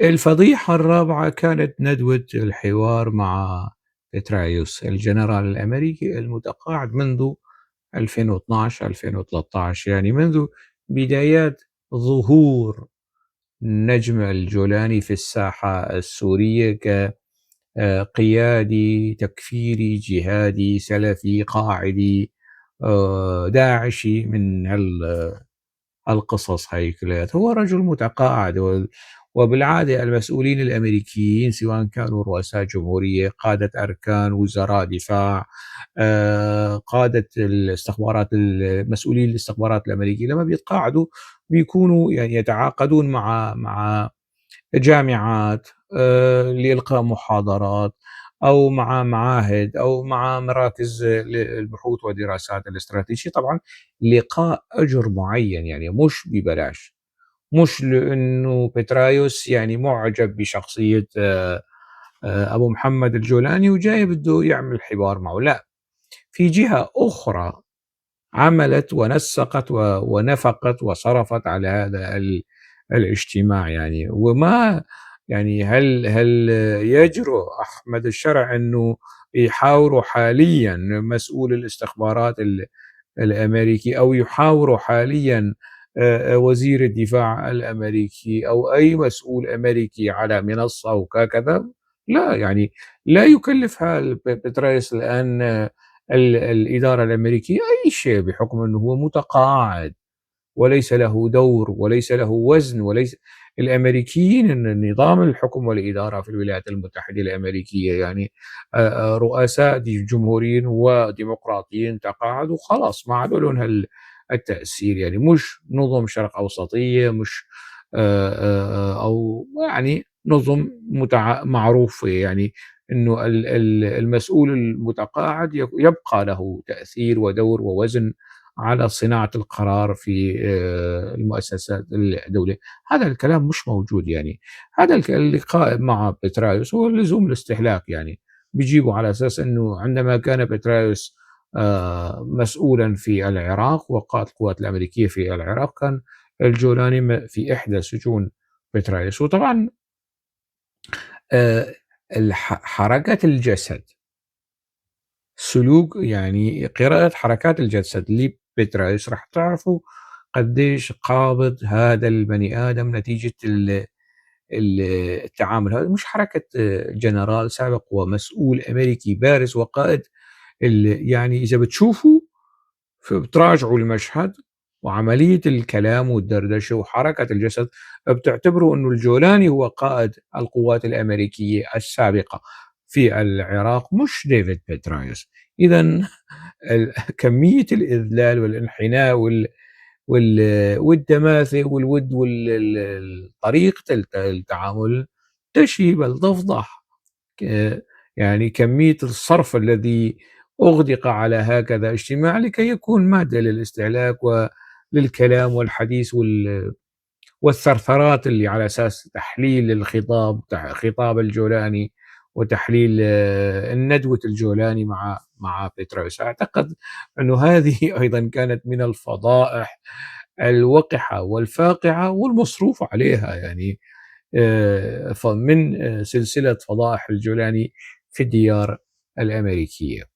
الفضيحة الرابعة كانت ندوة الحوار مع بترايوس الجنرال الأمريكي المتقاعد منذ 2012 2013، يعني منذ بدايات ظهور نجم الجولاني في الساحة السورية كقيادي تكفيري جهادي سلفي قاعدي داعشي من هالقصص هاي كلها. هو رجل متقاعد، وبالعادة المسؤولين الأمريكيين سواء كانوا رؤساء جمهورية، قادة أركان، وزراء دفاع، قادة الاستخبارات، المسؤولين الاستخبارات الأمريكية، لما بيتقاعدوا بيكونوا يتعاقدون مع جامعات لإلقاء محاضرات أو مع معاهد أو مع مراكز البحوث والدراسات الاستراتيجية، طبعا لقاء أجر معين، مش ببلاش، مش لأنه بترايوس معجب بشخصية أبو محمد الجولاني وجاي بده يعمل حوار معه، لا، في جهة أخرى عملت ونسقت ونفقت وصرفت على هذا الاجتماع. وما هل يجرؤ أحمد الشرع أنه يحاوروا حاليا مسؤول الاستخبارات الأمريكي أو يحاوروا حاليا وزير الدفاع الأمريكي أو أي مسؤول أمريكي على منصة أو كذا؟ لا، لا يكلفها بترايس الآن الإدارة الأمريكية أي شيء، بحكم أنه هو متقاعد وليس له دور وليس له وزن، وليس الأمريكيين إن نظام الحكم والإدارة في الولايات المتحدة الأمريكية رؤساء جمهوريين وديمقراطيين تقاعدوا خلاص ما عاد لهم التأثير، مش نظم شرق أوسطية، مش أو نظم معروفة، إنه المسؤول المتقاعد يبقى له تأثير ودور ووزن على صناعة القرار في المؤسسات الدولية. هذا الكلام مش موجود. هذا اللقاء مع بترايوس هو لزوم الاستهلاك، بيجيبوا على أساس أنه عندما كان بترايوس مسؤولا في العراق وقائد القوات الأمريكية في العراق كان الجولاني في إحدى سجون بترايوس. وطبعا حركة الجسد، سلوك يعني قراءة حركات الجسد لبترايوس راح تعرفوا قديش قابض هذا البني آدم نتيجة التعامل. هذا مش حركة جنرال سابق ومسؤول أمريكي بارز وقائد إذا بتشوفوا فبتراجعوا المشهد وعملية الكلام والدردشة وحركة الجسد بتعتبروا أنه الجولاني هو قائد القوات الأمريكية السابقة في العراق مش ديفيد بترايوس. إذن كمية الإذلال والانحناء والدماثة والود والطريقة التعامل تشي بل تفضح كمية الصرف الذي أغدق على هكذا اجتماع لكي يكون مادة للاستهلاك وللكلام والحديث والثرثرات اللي على أساس تحليل الخطاب، خطاب الجولاني وتحليل الندوة الجولاني مع بترايوس. أعتقد أنه هذه أيضا كانت من الفضائح الوقحة والفاقعة والمصروف عليها، من سلسلة فضائح الجولاني في الديار الأمريكية.